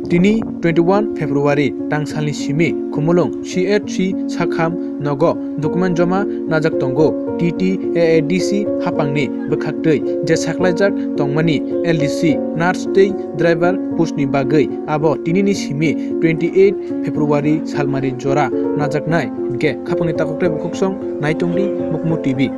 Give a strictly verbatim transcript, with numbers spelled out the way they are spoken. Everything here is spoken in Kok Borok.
Tini twenty one February tangsalni simi Khumulwng C H C Sakham nogo document joma najak tongo T T A A D C haphangni bwkhaktwi je saklaijak tongmani L D C, nurse tei driver post ni bagwi abo tinini simi twenty eight February salmari jora najaknai hinkhe khapangni takhuk tei bukhuksong naitongdi Mukmu T V.